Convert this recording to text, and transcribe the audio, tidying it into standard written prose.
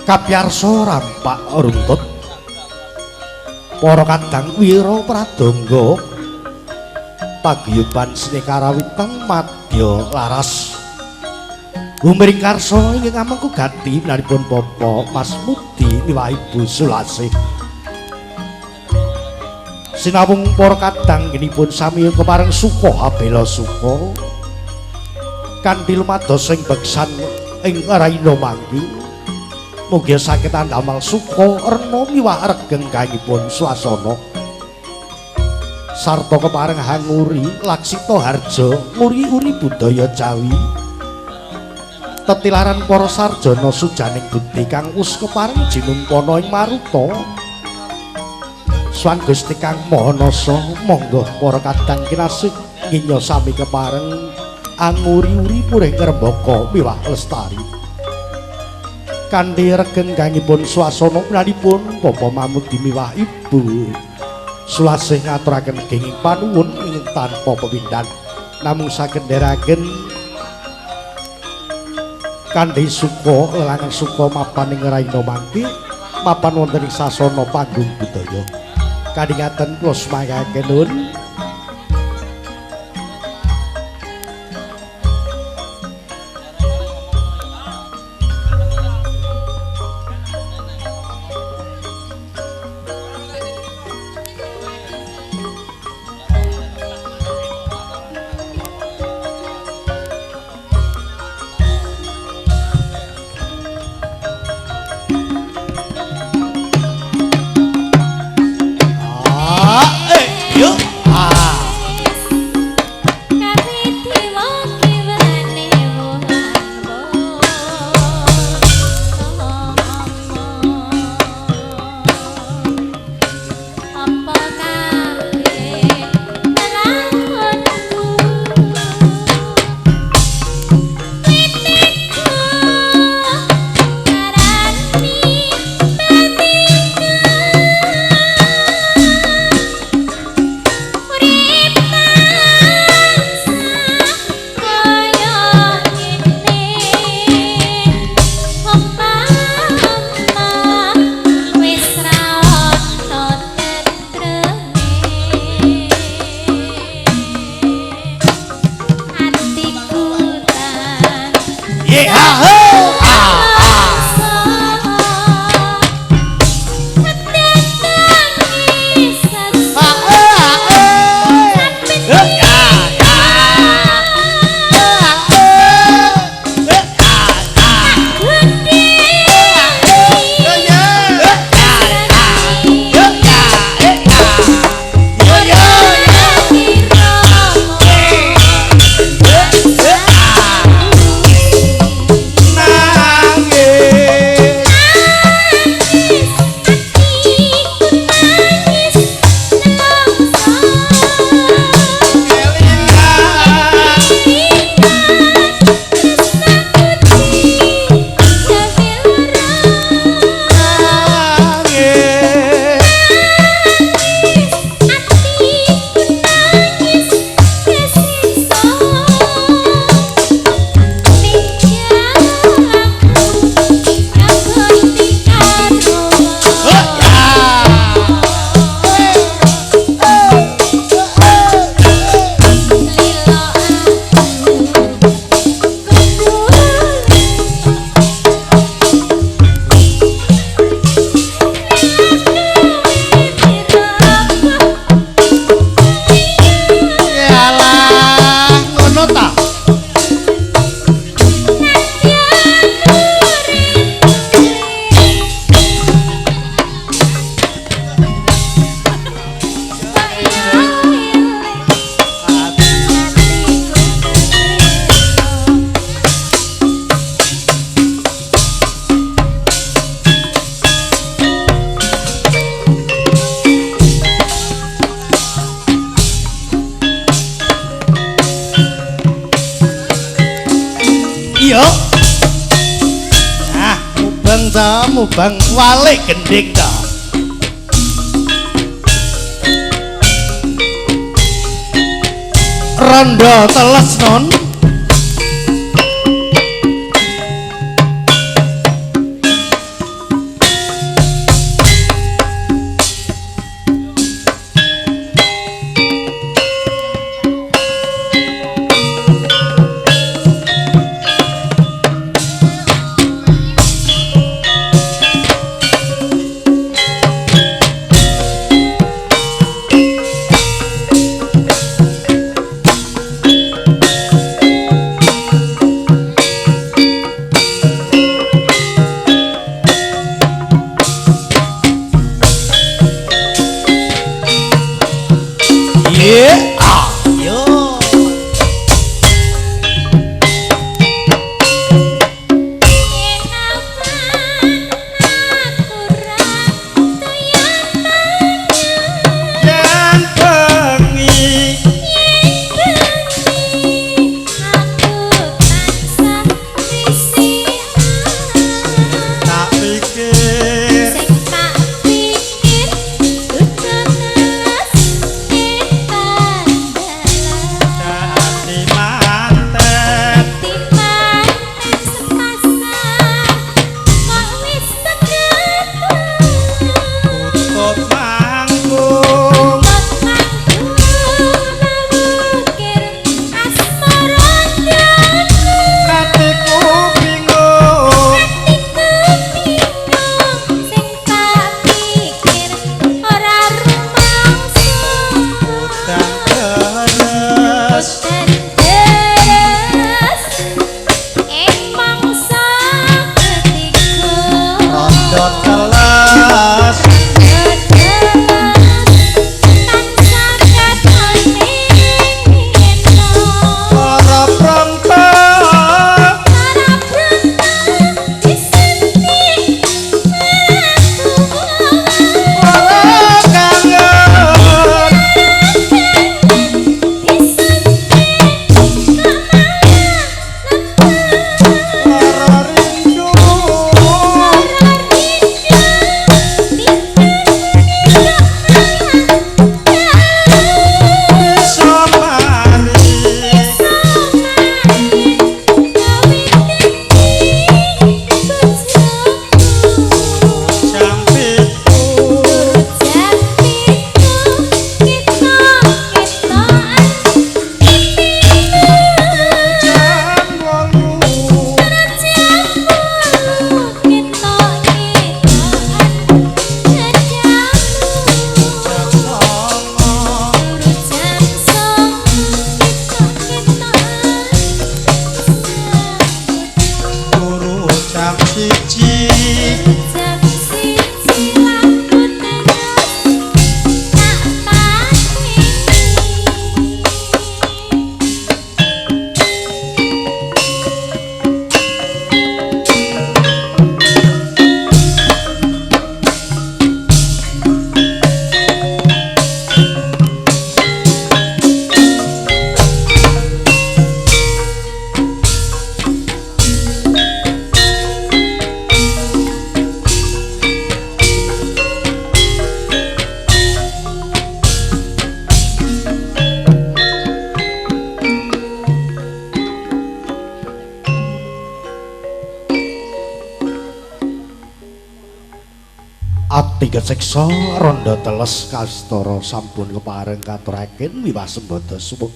Kapyarsa rampak runtut para kadang wira pradangga paguyuban seni karawitan madya laras Gumiring karsa ingkang amengku gati minanipun Bapak Mas Mudi miwah Ibu Sulasih. Sinawung para kadang ngenipun sami kepareng suka abela suka kanthi lumados ing beksan ing raina mangki. Mugi saged andamal suka rena miwah regeng gayipun swasana. Sarta kepareng hanguri laksita harja nguri-uri budaya Jawi. Tetilaran para sarjana sujaning budi kang wus kepareng jinumpana ing maruta. Swan Gusti Kang Maha Nasa, monggo para kadang kinasih nginyo sami kepareng anguri-uri murih ngrembaka miwah lestari. Kanthi regeng gangipun swasana pranipun Bapak Mamudi miwah Ibu Sulasih ngaturaken kenging panuwun ing tanpa pepindhan namung saged ndherekaken kanthi suka lelangan suka mapan ing raina mangke mapan wonten ing sasana panggung budaya. Kaningaten kula sumanggaken nuwun. Mubang walik gending ta. Rondo teles non. Ati kesiksa, rondo teles kastara sampun kepareng katuraken wiwah sembada suwung.